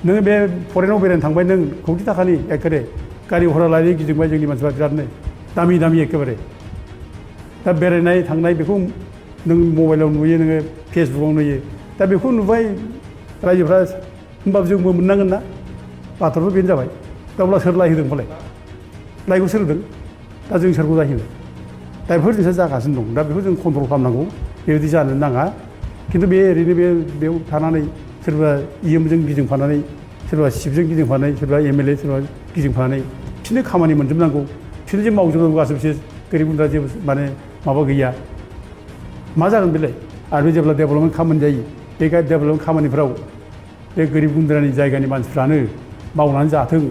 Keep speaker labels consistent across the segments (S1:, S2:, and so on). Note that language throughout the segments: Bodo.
S1: नोङो बे फरेनाव बेरायनो थांबाय नों कौटि थाखानि एखेबारे गारि घरा लानानै गिदिंबाय जोंनि मानसिफ्रा बिरादनो दामि दामि एखेबारे दा बेरायनाय थांनाय बेखौ नों मबाइलाव नुयो नोङो फेसबुकाव नुयो दा बेखौ नुबाय रायजोफ्रा होमबाबो जोंबो मोननांगोन ना बाथ्राथ' बेनो जाबाय दा अब्ला सोर लायहोदों होनबालाय लायखौ सोर होदों दा जों सोरखौ जाहैनो दा बेफोर जिनिसा जागासिनो दं दा बेखौ जों कन्ट्रल खालामनांगौ बेबायदि जानो नाङा खिन्थु बे ओरैनो बेयाव थानानै सोरबा इएमजों गिदिंफानानै सोरबा सिपजों गिदिंफानाय सोरबा एमएलए सोरबा गिदिंफानानै बिसोरनो खामानि मोनजोबनांगौ बिसोरनो जे मावजोबनांगौ गासैबो बिसोर गोरिब गुन्द्रा जेबो माने माबा गैया मा जागोन बेलाय आरो बे जेब्ला डेभेलपमेन्ट खामानि जायो बे डेभेलपमेन्ट खामानिफ्राव बे गोरिब गुन्द्रानि जायगानि मानसिफ्रानो मावनानै जाथों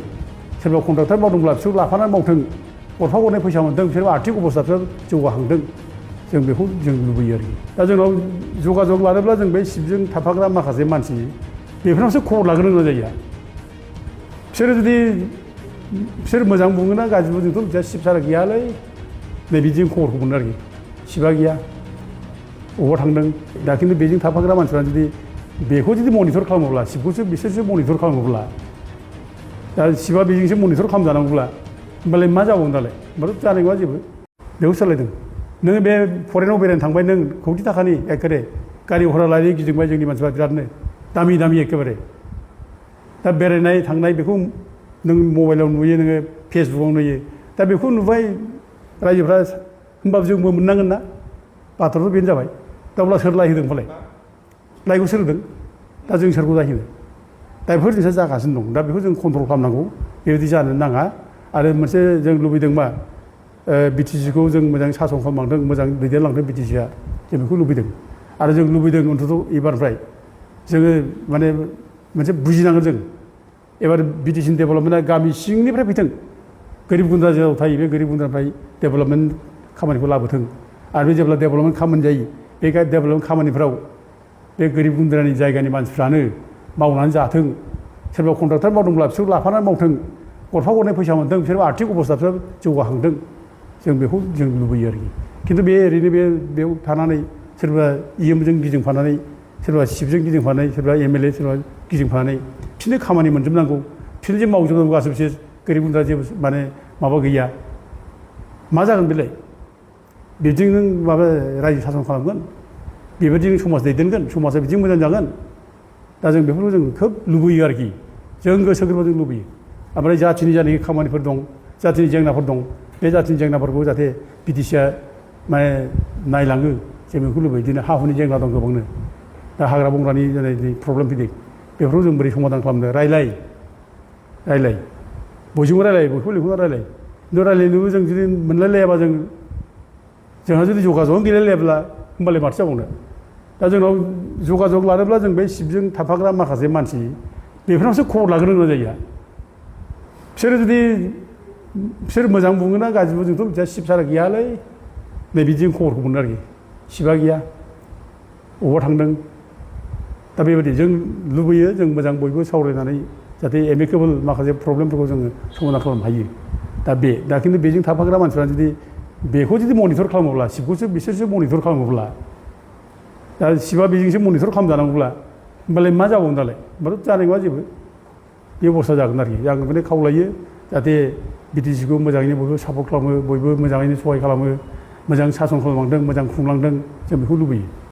S1: सोरबा कन्ट्राक्टर मावदोंब्ला बिसोर लाफानानै मावथों गरफा गरनै फैसा मोनथों बिसोर आर्थिक अबस्थाफ्रा जौगाखांदों जों बेखौ जों लुबैयो आरोखि दा जोंनाव जगाजग लानोब्ला जों बे सिपजों थाफाग्रा माखासे मानसि बेफोरनावसो खबर लाग्रोनो गोनां जायो बिसोरो जुदि बिसोर मोजां बुङोना गाज्रि बुङो जोंथ' बिदिया सिप सारा गैयालै नै बिदिजों खबरखौ मोनो आरोखि सिपआ गैया बबावबा थांदों दा खिन्थु बेजों थाफाग्रा मानसिफ्रा जुदि बेखौ जुदि मनिटर खालामोब्ला सिपखौसो बिसोरसो मनिटर खालामोब्ला दा सिपआ बेजोंसो मनिटर खालामजानांगौब्ला होमबालाय मा जाबावगोन दालाय होमबाथ' जानाय नङा जेबो बेखौ सोलायदों नोङो बे फरेनाव बेरायनो थांबाय नों कौटि थाखानि एखेबारे गारि घरा लानानै गिदिंबाय जोंनि मानसिफ्रा बिरादनो दामि दामि एखेबारे दा बेरायनाय थांनाय बेखौ नों मबाइलाव नुयो नोङो फेसबुकाव नुयो दा बेखौ नुबाय रायजोफ्रा होमबाबो जोंबो मोननांगोन ना बाथ्राथ' बेनो जाबाय दा अब्ला सोर लायहोदों होनबालाय लायखौ सोर होदों दा जों सोरखौ जाहैनो दा बेफोर जिनिसा जागासिनो दं दा बेखौ जों कन्ट्रल खालामनांगौ बेबायदि जानो नाङा आरो मोनसे जों लुबैदों मा बिटिसिखौ जों मोजां सासन खालामलांदों मोजां दैदेनलांदों बिटिसिआ जों बेखौ लुबैदों आरो जों लुबैदों अन्तत' एबारनिफ्राय जोङो माने मोनसे बुजिनांगोन जों एबार बिटिसिनि डेभेलपमेन्टआ गामि सिंनिफ्राय फैथों गोरिब गुन्द्रा जेराव थायो बे गोरिब गुन्द्रानिफ्राय डेभेलपमेन्ट खामानिखौ लाबोथों आरो बे जेब्ला डेभेलपमेन्ट खामानि जायो बे डेभेलपमेन्ट खामानिफ्राव बे गोरिब गुन्द्रानि जायगानि मानसिफ्रानो मावनानै जाथों सोरबा कन्ट्राक्टर मावदोंब्ला बिसोर लाफानानै मावथों गरफा गरनै फैसा मोनथों बिसोर आर्थिक अबस्थाफ्रा जौगाखांदों जों बेखौ जों लुबैयो आरोखि खिन्थु बे ओरैनो बेयाव थानानै सोरबा इएमजों गिदिंफानानै सोरबा सिपजों गिदिंफानाय सोरबा एमएलए सोरबा गिदिंफानाय बिसोरनो खामानि मोनजोबनांगौ बिसोरनो जे मावजोबनांगौ गासैबो बिसोर गोरिब गुन्द्रा जेबो माने माबा गैया मा जागोन बेलाय बिदिजों नों माबा रायजो सासन खालामगोन बेबायदिनो समाज दैदेनगोन समाजा बिदि मोजां जागोन दा जों बेफोरखौ जों खोब लुबैयो आरोखि जों गोसो गोरबोजों जों लुबैयो ओमफ्राय जाथिनि जानाखि खामानिफोर दं जाथिनि जेंनाफोर दं बे जाथिनि जेंनाफोरखौ जाहाथे बिटिसिआ माने नायलाङो जों बेखौ लुबैयो बिदिनो हा हुनि जेंना दं गोबांनो दा हाग्रा बंग्रानि जानाय प्रब्लेम फैदों बेफोरखौ जों बोरै समाधान खालामनो रायलाय बयजोंबो रायलाय बयखौबो लिंहरना रायलाय खिन्थु रायलायनोबो जों जुदि मोनलायलायाबा जोंहा जुदि जगाजगआनो गैलायलायाब्ला होमबालाय माथो जाबावनो दा जोंनाव जगाजग लानोब्ला जों बे सिपजों थाफाग्रा माखासे मानसि बेफोरनावसो खबर लाग्रोनो गोनां जायो बिसोर मोजां बुङोना गाज्रि बुङो जोंथ' बिदिया सिप सारा गैयालै नै बिदिजों खबरखौ मोनो आरोखि सिपआ गैया बबावबा थांदों दा बेबायदि जों लुबैयो जों मोजां बयबो सावरायनानै जाहाथे एमिकेबोल माखासे प्रब्लेमफोरखौ जोङो समाधान खालामनो हायो दा खिन्थु बेजों थाफाग्रा मानसिफ्रा जुदि बेखौ जुदि मनिटर खालामोब्ला सिपखौसो बिसोरसो मनिटर खालामोब्ला दा सिपआ बेजोंसो मनिटर खालामजानांगौब्ला होमबालाय मा जाबावगोन दालाय होमबाथ' जानाय नङा जेबो बे अबस्था जागोन आरोखि आं बेखौनो खावलायो जाहाथे बिटिसिखौ मोजाङैनो बयबो सापर्ट खालामो बयबो मोजाङैनो सहाय खालामो मोजां सासन खालामलांदों मोजां खुंलांदों जों बेखौ लुबैयो